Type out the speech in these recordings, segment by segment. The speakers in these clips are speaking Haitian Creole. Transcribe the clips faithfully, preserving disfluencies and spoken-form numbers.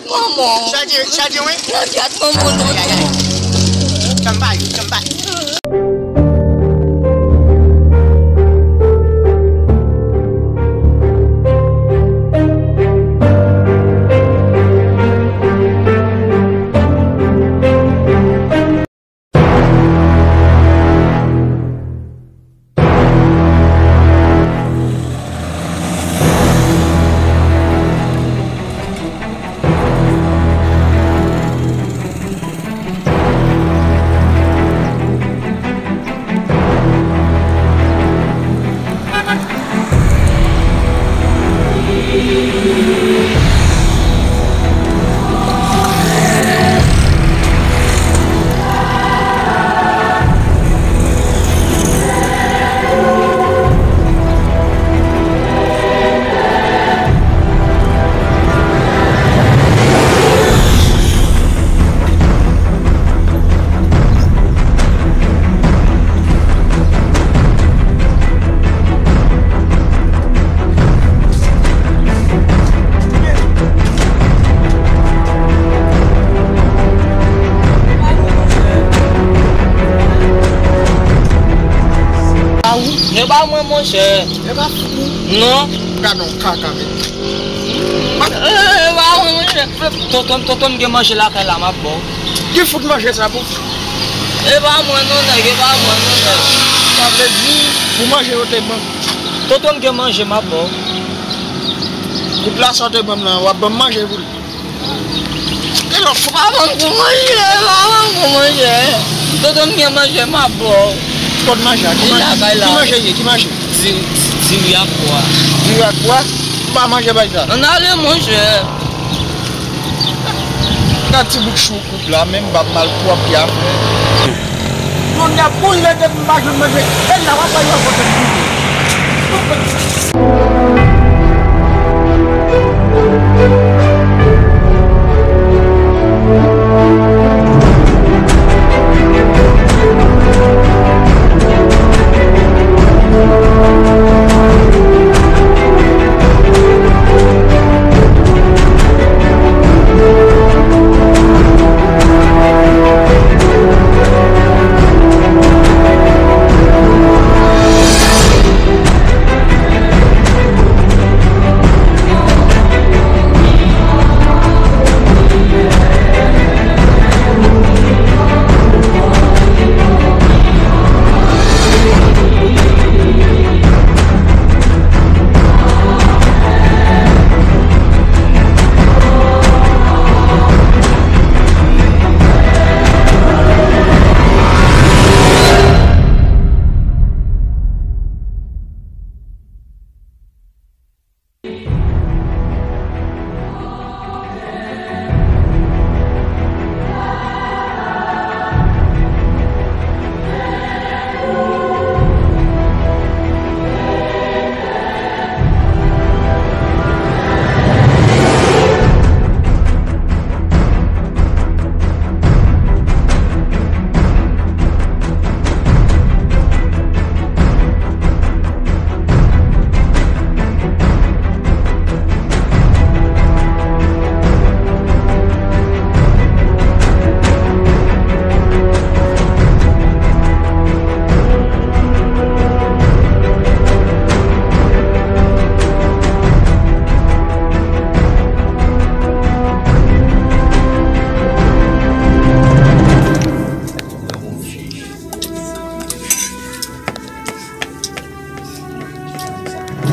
Manman. Sa di, sa di, wi. Nan tèt manman, non. Ay, ay, ay. Chanm pa yo, chanm pa yo. E pa mwen, monchè. E pa fout ou. Non. Gad on kaka, men. E, e pa mwen, monchè. Tonton, tonton m gen manje lakay la, m ap ba w. Ki fout manje sa pou? E pa mwen non, nèg, e pa mwen non, nèg. Sa vle di, pou manje yo te ban. Tonton m gen manje, m ap ba w. Kout la sa w te ban m lan, w ap ban m manje pou li. E lòt fwa. Pa ban m pou manje, pa ban m pou manje. Tonton m gen manje, m ap ba w. Kot manje a? Ki manje? Ki manje ye? Ki manje? Di, diri ak pwa. Diri ak pwa? M pa manje bay sa. Ann ale, monchè. Gad ti bout chou koup la, menm bab malpwòp ki afè. Moun ap mouri lè depi m pa jwenn manje. E la, w ap wè yo kote m mouri.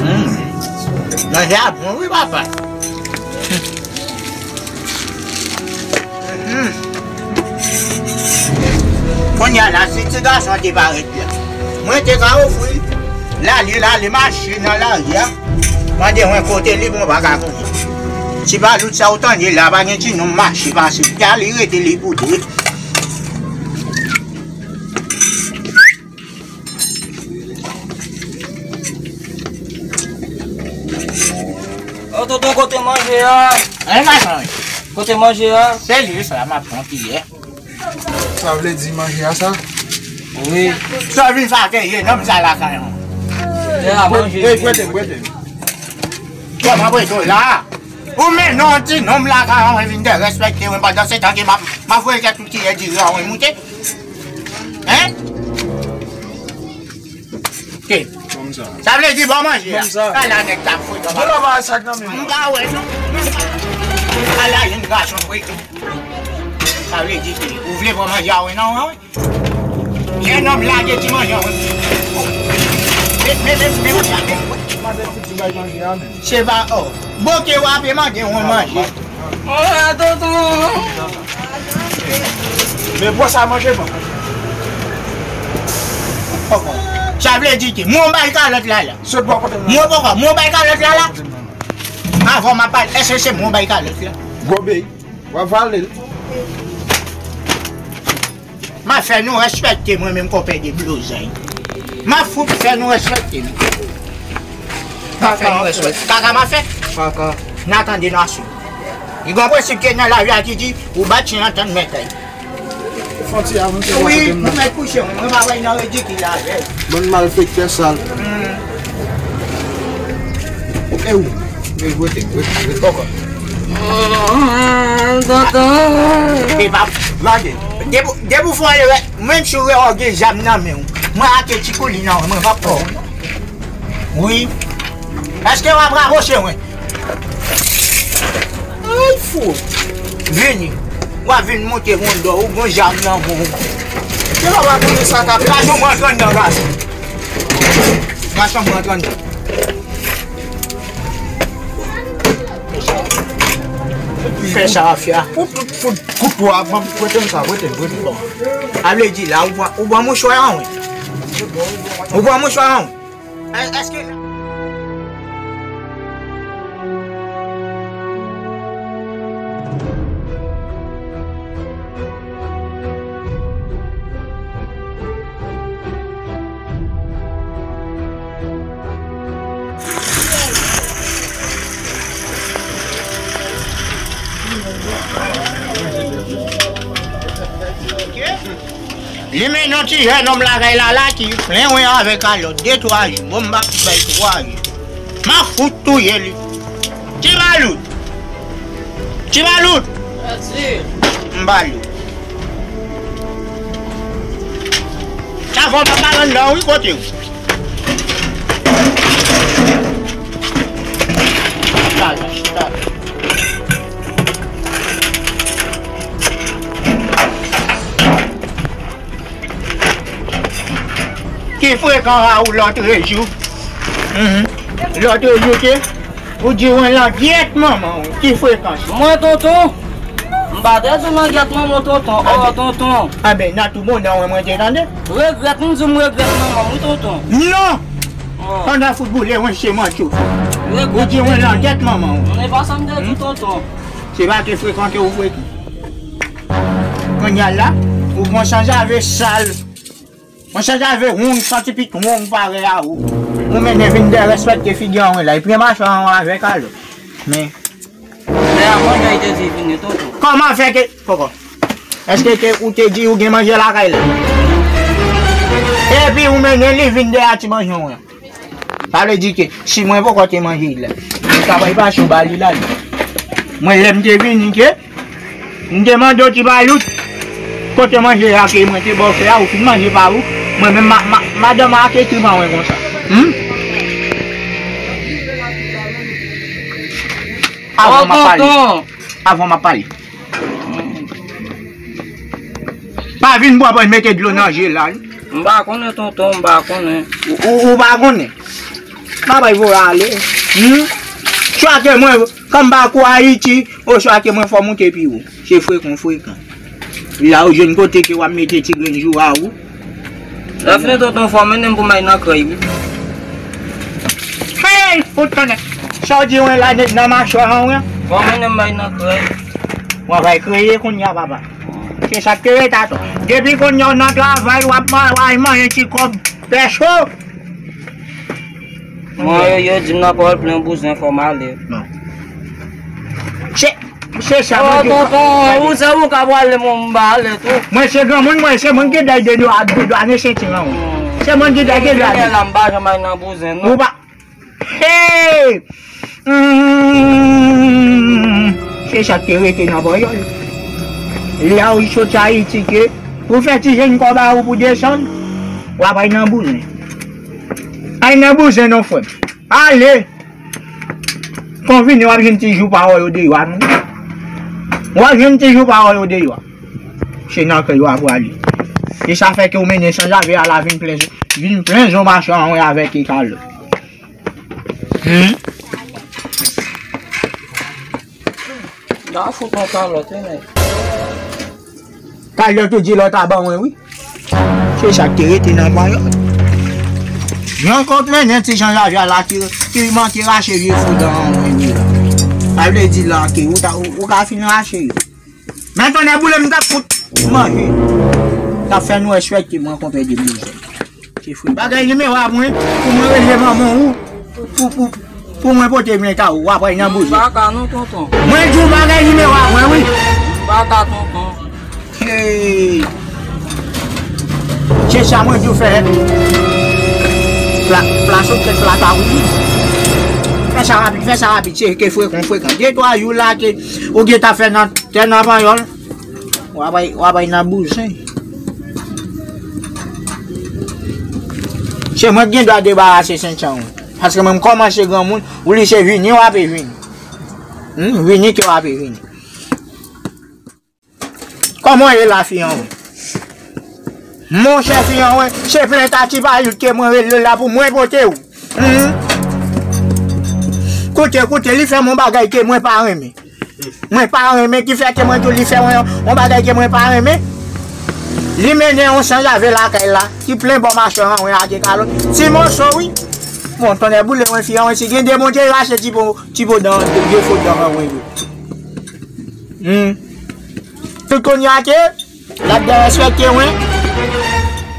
Hmm. Manje a bon wi, papa. Hmm. Kounye a la, si ti gason an te parèt la, mwen te ka ofri l ale, l ale mache nan lari a. Mande mwen kote li, mwen pa ka konnen. Ti balout sa ou tande la, pa gen ti nonm mache pase l. Te ale rete li pou de. Ô, tonton, kote manje a? Ann, madanm. Kote manje a? Se li sa, m ap pran kiyè. Sa vle di manje a sa? Wi. Sa vin sa ke ye, nonm sa lakay an. Ye a manje. Ey, prete, prete. Kòman prete la? Ou mennen yon ti nonm lakay mwen vin derespekte mwen pandan se tan ke m ap, m ap voye kèk kout kiyè diri a mwen moute. Hein? Ke? Kòmsa. Sa vle di bon manje a. Kòmsa. Ala nèg k ap fouye. Ala yon gason fouye. Sa vle di ke ou vle bon manje a wi non wi. Jennonm lage ti manje wi. Men men men men manje a men. Se pa o. Boke w ape mande yon manje. Ola tonton. Men bwè sa manje man. Sa vle di ke mwen bay kalòt la la. Sot bò kote m. Mwen poko, mwen bay kalòt la la. Avan m ap pale, èske se mwen bay kalòt la? Gobe, w ap vale l. M ap fè nou respekte mwen menm konpè de blozay. M ap fout fè nou respekte nou. M ap fè nou respekte. Kaka m ap fè? Kaka. N a tande nan sou. Li gon prensip ke nan lavi a ki di, ou bat chen an tann mèt ay. Fon ti avanse. Wi, ou mèt kouche, mwen pa bay nan ridikil avè l. Bann malfektè sal. Hmm. E ou? E ou rete, rete, rete. Poko. Tonton. E pa lage. Depi, depi w fè yon erè, menm si w wè w gen zam nan men w, mwen ake ti kouli nan w, mwen pa pè w. Wi. Èske w ap raproche mwen? Ay fou. Vini. W ap vin moute wondò, ou gon zam nan men w. Ki w ap rakonte sa k ap gason mwen rantre anndan gason. Gason mwen rantre anndan. Fè sa afè a. Ou tout fout kout ou ap prete m sa, prete m, prete m. Bon. A vle di la, ou pran, ou pran mouchwa an wi. Ou pran mouchwa an wi. È-, èske Li mennen yon ti jennonm lakay la la ki plen wen avèk kalòt de twa jou. Bon, m pa fout bay twa jou. M ap fout touye li. Ti malout. Ti malout. M ba li. Sa fò m ap pale anndan wi kote w. Chita la, chita la. Ki frekan a ou lòtrejou? Mhm. Lòtrejou ke ou di mwen langyèt manman w. Ki frekan sa? Mwen tonton. M pa te di w langyèt manman w tonton. Ò tonton. Anben, nan tou bonè w mwen te tande. Regrèt, m di m regrèt manman m wi tonton. Non! Pandan fout boule mwen se manti w. Ou di mwen langyèt manman w. Mwen pa sa m te di tonton. Se pa ke frekan ke ou frekan. Kounye a la, ou pran sanzave sal. Yon sanzave wong, santi pit wong parèy a ou. Ou mennen vin derespekte figi an wi la. Epi mache an avèk alò. Men. Lè a manje a te di vini tonton. Kòman fè ke, poko. Èske ke ou te di ou gen manje lakay la? Epi ou mennen li vin dèyè ti manje an. Sa vle di ke si mwen poko te manje la, mwen ta bay pasyon ba li la. Mwen lè m te vini ke, m te mande w ti malout, kote manje a ke mwen te ba w fè a, ou fin manje pa ou. Mwen menm ma, ma, madanm an ap ekri pa mwen konsa. Hmm? Avan m ap pale. Avan m ap pale. Pa vin bwè bwè mete dlo nan je la. M pa konnen tonton, m pa konnen. Ou, ou, ou pa konnen. M pa bay voye ale. Hmm? Swa ke mwen, kòm pa kou Ayiti, oswa ke mwen fò moute pi wo. Se frekan, frekan. La ou jwenn kote ke w ap mete ti grenn jou a ou. Lè fini tonton fò mennen m pou m al nan krèy wi. Hey, fout tonnè. Sa w di wen la nèg nan machwa an wi. Fò mennen m al nan krèy. W ap al kreye kounye a papa. Se sa k te ret atò. Depi kounye a w nan travay, w ap ma-, w al manyen ti kòb pèso. Mwen, yo, yo di m nan pawòl plen bouzen, fò m ale. Non. Se, se sa, oh, mwen di w. Tonton, ou se ou k ap ale, mwen, m pa ale tou. Mwen se granmoun, mwen se mwen ki dèy de dwa, de dwa, ne senti an. Hmm. Se mwen ki dèy de dwa. Kounye a la, m pa janm al nan bouzen, non. Ou pa, hey! Hmm, se sa k te rete nan panyòl. Lè w sot Ayiti ke pou fè ti jèn kòb a ou pou desann, w ap al nan bouzen. Al nan bouzen non, frè m. Ale! Konvini w ap jwenn ti jou pa wè yo deyò a non. W ap jwenn ti jou pa wè yo deyò a. Se nan kè yo ap prale. E sa fè ke w mennen sanzave a la vin plen, vin plen zon machan anwen avèk e kalòt. Hmm? N a fout yon kalòt, wi, nèg. Kalòt ou di lòt a ban mwen, wi. Se sa k te rete nan panyòl. Yon kont mennen ti jan lavya la ki, ki manke rache vye fo dan an mwen, wi. Sa vle di la ke ou ta, ou, ou ka fin rache yo. Men tonnè boule m t ap fout manje. T ap fè nou respekte mwen konpè de bouzè. Se fou. Bagay nimewo a mwen, pou mwen rele manman ou, pou, pou, pou mwen pote plent a ou, w ap pran nan bouzè. M pa ka non, tonton. Mwen di w bagay nimewo a mwen, wi. M pa ka, tonton. Hey. Se sa mwen di w fè. Pla, plas ou kèk plat a ou. Fè sa rapid, fè sa rapid, se ke frekan, frekan. De twa jou la ke ou gentan fè nan tè nan panyòl. W ap bay, w ap bay nan bouzen. Se mwen ki gen dwa debarase Sentjan, wi. Paske mwen m kòmanse granmoun, ou li se vini w ape vini. Hmm, vini ke w ape vini. Kòman w ye la, fi an, wi? Monchè, fi an, wi, se plent a ti payout ke mwen rele la pou mwen pote w. Hmm. Koute, koute, li fè m yon bagay ke mwen pa renmen. Mwen pa renmen ki fè ke mwen di w li fè mwen yon, yon bagay ke mwen pa renmen. Li mennen yon sanzave lakay la, ki plen bò machan an, wi, ak e kalòt. Ti moso, wi. Bon, tonnè boule, mwen fi an, wi, si gen de Bondye rache ti po, ti po dan, defo dan an, wi. Hmm. Tout kounye a ke, l ap derespekte mwen.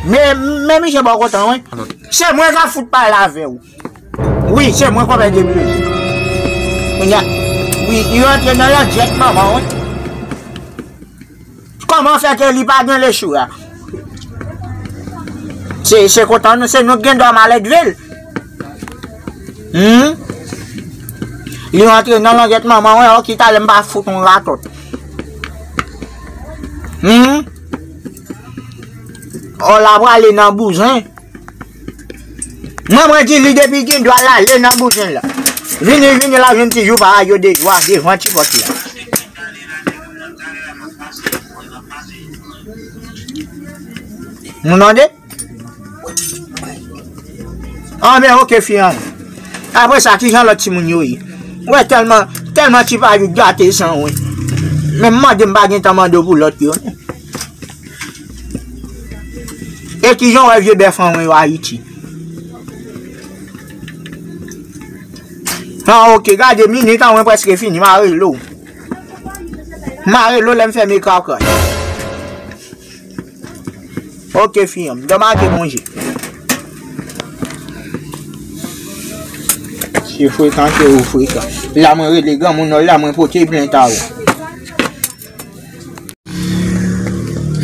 Men, men misye bò kontan, wi. Se mwen k ap fout pale avè w. Wi, se mwen konpè de blues. Kounye a, wi, li rantre nan langyèt manman, wi. Kòman fè ke li pa gen lechou a? Se, se kontan nou, se nou k gen dwa malèdve l. Hmm? Li rantre nan langyèt manman, wi, ok, talè m pa fout yon ratòt. Hmm? Ò la prale nan bouzen. Mwen, mwen di li depi gen dwa l ale nan bouzen la. Vini, vini la, vin ti jou pa yo de dwa devan ti pòt la. Nou tande? Anben, ok, fi an. Apre sa, kijan lòt timoun yo ye? Wè, tèlman, tèlman ti payout gate san, wi. Men m mande, m pa gen tan mande w pou lòt yo. E kijan w wè vye bèf an mwen yo Ayiti? Ah, ok, gade minit an mwen prèske fini, m a rele w. M a rele w lè m fèmen krakay. Ok, fi an, m dòm ake manje. Se frekan ke ou frekan. La mwen rele granmoun nan, la mwen pote plent a ou.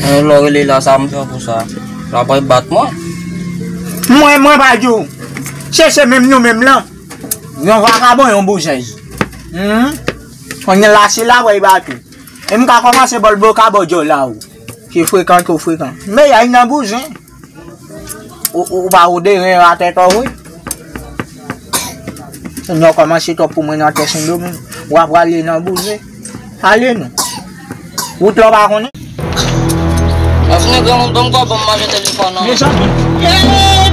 Mwen lè w rele la, sa m fè pou sa? L ap pral bat mwen. Mwen, mwen pa di w. Se, se menm nou menm lan. Yon vakabon, yon bouzèz. Hmm? Kounye la, se la, w ap bat ou. E m ka kòmanse ba w bò kabòdjò la, ou. Se frekan ke w frekan. Men y a nan bouzen. Ou, ou, ou pa ou de ren atè kò w, wi. Kounye a w kòmanse twòp pou mwen nan tè Sendomeng. W ap prale nan bouzen. Ale non. Wout la w pa konnen. Lè fini granmoun ban m kòb, ban m manje telefòn nan. Mezanmi. Hey,